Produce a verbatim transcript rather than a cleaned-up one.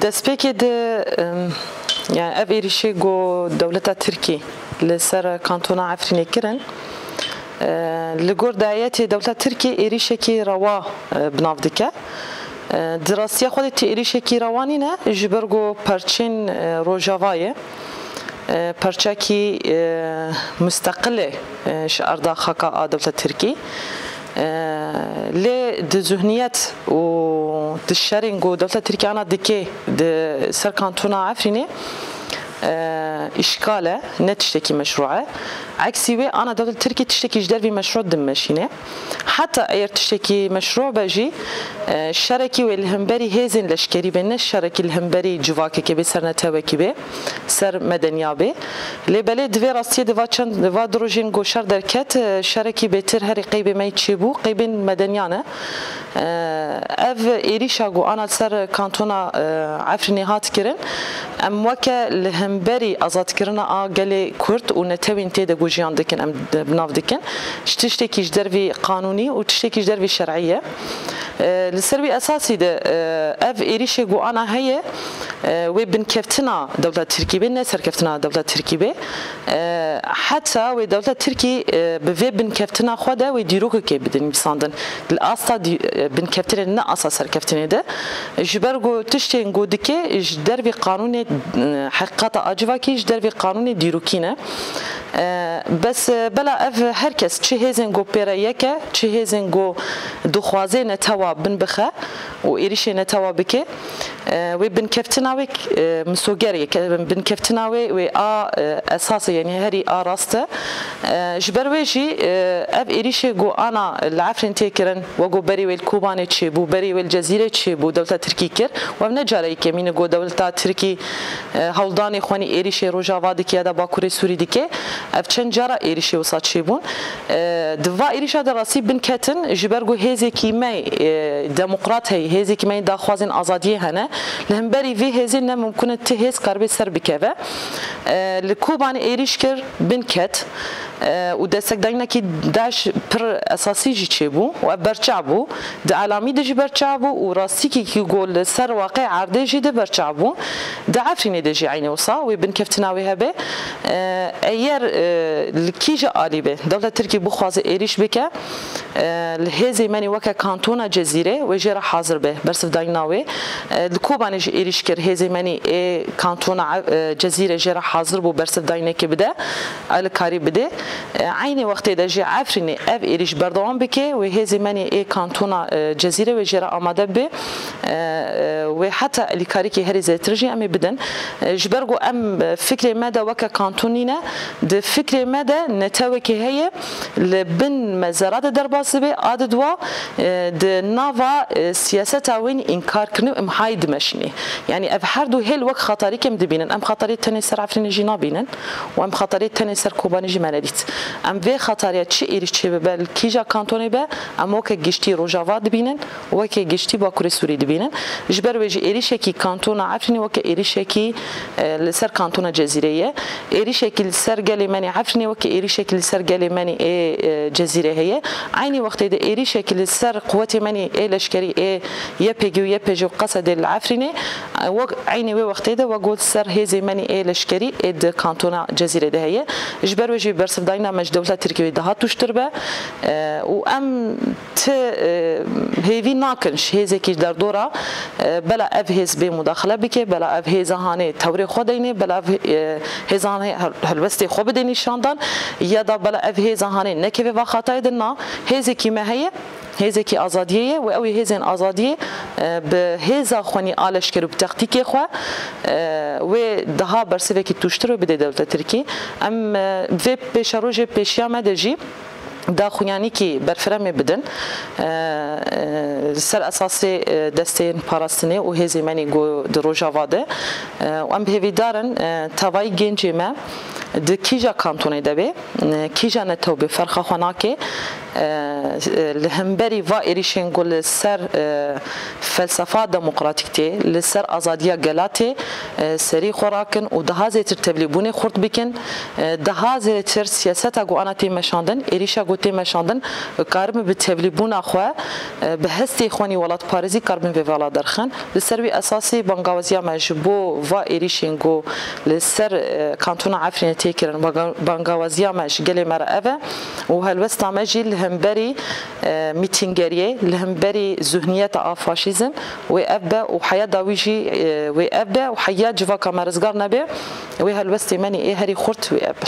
Destpêkê de, em, yani ev êrîşê ku dewleta Tirkî li ser kantona Efrînê kirin, e, li gor dayetê dewleta Tirkî êrîşekî rewa, e, bi nav dike. E, di rastiya xwe de tê êrîşekî rewa nîne, ji ber ku perçên, e, Rojava ye. E, perçekî, e, musteqil e, e, ji erda xaka a dewleta Tirkî. E, lê di zihniyet û di şerên ku dewleta Tirkî ana dike di ser kantona Efrînê, e, îşkal e, ne tiştekî meşrû e. Eksî wê ana dewleta Tirkî tiştekî ji dervî meşrû dimeşîne. Heta eger tiştekî meşrû be jî, e, şerekî wê li hemberî hêzên leşkerî be, ne şerekî li hemberî civakekê be, ser netewekî be, ser medeniya be. Lê belê di vê rastiyê de va çend, va du rojên ku şer derket, e, şerekî bêtir herî qeybê me yî çêbû, qeybên medeniyan e. E, ev êrîşa ku ana li ser kantona, e, Efrînê hat kirin, em weke li hemberî azadkirina a gelê Kurd û netewên tê de ku jiyan dikin, em bi nav dikin, ji tiştekî ji dervî qanûnî û tiştekî ji dervî şer'î ye. E, li ser wî esasî de, e, ev êrîşê ku ana heye, e, wê binkeftina dewleta Tirkî be, ne serkeftina dewleta Tirkî be. E, heta wê dewleta Tirkî, e, bi vê binkeftina xwe de wê dîrokekê bidin nivîsandin. Li asta dî-, e, binkeftinê, ne asta serkeftinê de. Ji ber ku tiştên ku dike ji dervî qanûnê, e, heqîqeta a civakî ji dervî qanûnê dîrokî ne. E, bes, e, bela ev her kes, çi hêzên ku pê re yek e, çi hêzên ku dixwaze netewa bin bixe û êrîşê netewa bike, e, wê binkeftina wê, e, misoger ye, ke-, binkeftina wê, wê a, e, esas e, yanî herî a rast e. E, ji ber wê jî, e, ev êrîşê ku ana li Efrîn tê kirin, wek ku berî wê li Kobanê çêbû, berî wê li Cezîrê çêbû, dewleta Tirkî kir. Û ev ne cara yekemîn e ku dewleta Tirkî, e, hewldanê xwenî êrîşê Rojava dike ya da Bakurê Sûrî dike. Ev çend cara êrîşê wisa çêbûn. E, di va êrîşa de rastî binketin, ji ber ku hêzekî me, e, demokrat heye, hêzekî me daxwazên azadiyê hene. Li hemberî vê hêzê ne mimkun e ti hêz karibe ser bikeve. E, li Kobanê êrîş kir, binket. E, û destekdayînekî DAIŞ pir esasî jî çêbû û ev berçav bû. Di elamî de jî berçav bû û rastîkekî ku li ser waqê erdê jî de berçav bû. Di Efrînê de jî eynî wisa wê binkeftina wê hebe. E, eger, e, li kîja alî be, dewleta Tirkî bixwaze êrîş bike, e, li hêzê me nî weke kantona Cezîrê wê jê re hazir be, bersivdayîna wê. E, li Kobanê jî êrîş kir, hêzê me nî ê kantona, e, Cezîrê jê re hazir bû, bersivdayînekê bide, alîkarî bide. E, eynî wextê de jî Efrînê ev êrîş berdewam bike, wê hêzê me nî ê kantona, e, Cezîrê wê jê re amade be. E, e, wê heta alîkarîkê herî zêtir jî em ê bidin. E, ji ber ku em, e, fikrê me de weke kanton nîne, di fikrê me de netewekê heye, li bin mezara de derbas dibe, a didwa, e, di nava, e, siyaseta wê nî înkar kirinê û imhayî dimeşînê. Yanî ev her du hêl wek xetarîk em dibînin. Em xetariyê tenê ser Efrînê jî nabînin û em xetariyê tenê ser Kobanê jî me nedît. Em vê xetariya çi êrîş çêbibe, li kîja kantonê be, em weke giştî Rojava dibînin, weke giştî Bakurê Sûrî dibînin. Ji ber wê jî êrîşekî kantona Efrînê weke êrîşekî, e, li ser kantona Cezîrê ye. Êrîşekî li ser gelê me nî Efrînê weke êrîşekî li ser gelê me nî ê, e, Cezîrê heye. Eynî wextê de êrîşekî li ser quwetê me nî ê leşkerî ê Y P G û Y P J û Qesedê li Efrînê, e, wek eynî wê wextê de wek got ser hêzê me nî ê leşkerî ê di kantona Cezîrê de heye. Ji ber wê jî bersivdayîna me ji dewleta Tirkiyê daha tûştir be, e, û em ti, e, hêvî nakin ji hêzekî derdora, e, bela ev hêz bê mudaxile bike, bela ev hêza hanê tewrê xwe deyne, bela ev, e, hêza hanê hel-, helwestê xwe bide nîşandan, ya da bela ev hêza hanê nekeve va xatayê de na, hêzekî me heye, hêzekî azadiyê ye û ew ê hêzên azadiyê, e, bi hêza xwe nî a leşker û bi tektîkê xwe, e, wê daha bersivekî tûştir wê bide dewleta Tirkî. Em, e, vê pêşerojê pêşiya me de jî daxuyanîkî berfiremê bidin, e, e, li ser esasê, e, desteyên parastinê û hêzê me nî ku di Rojava de, e, û em bi hêvîdar in, e, tevayî gencê me di kîja kantonê de be, e, kîja netew be, ferqa xwe nake, e, li hemberî va êrîşên ku li ser, e, felsefa demokratîk tê, li ser azadiya gela tê, e, serî xwe rakin û daha zêtir tevlîbûnê xurt bikin, e, daha zêtir siyaseta ku ana tê meşandin, êrîşa ku tê meşandin, karibin bi tevlîbûna xwe, e, bi hestê xwenî welatparêzî karibin vê vala derxin. Li ser wî esasî bangawaziya me ji bo va êrîşên ku li ser, e, kantona Efrînê tê kirin, banga-, bangawaziya me ji gelê me re ev e û helwesta me jî li hemberî, e, mîtîngeriyê, li hemberî zihniyeta a faşîzm wê ev be û heya dawî jî, e, wê ev be û heya civaka me rizgar nebe, wê helwestê me nî ê herî xurt wê ev be.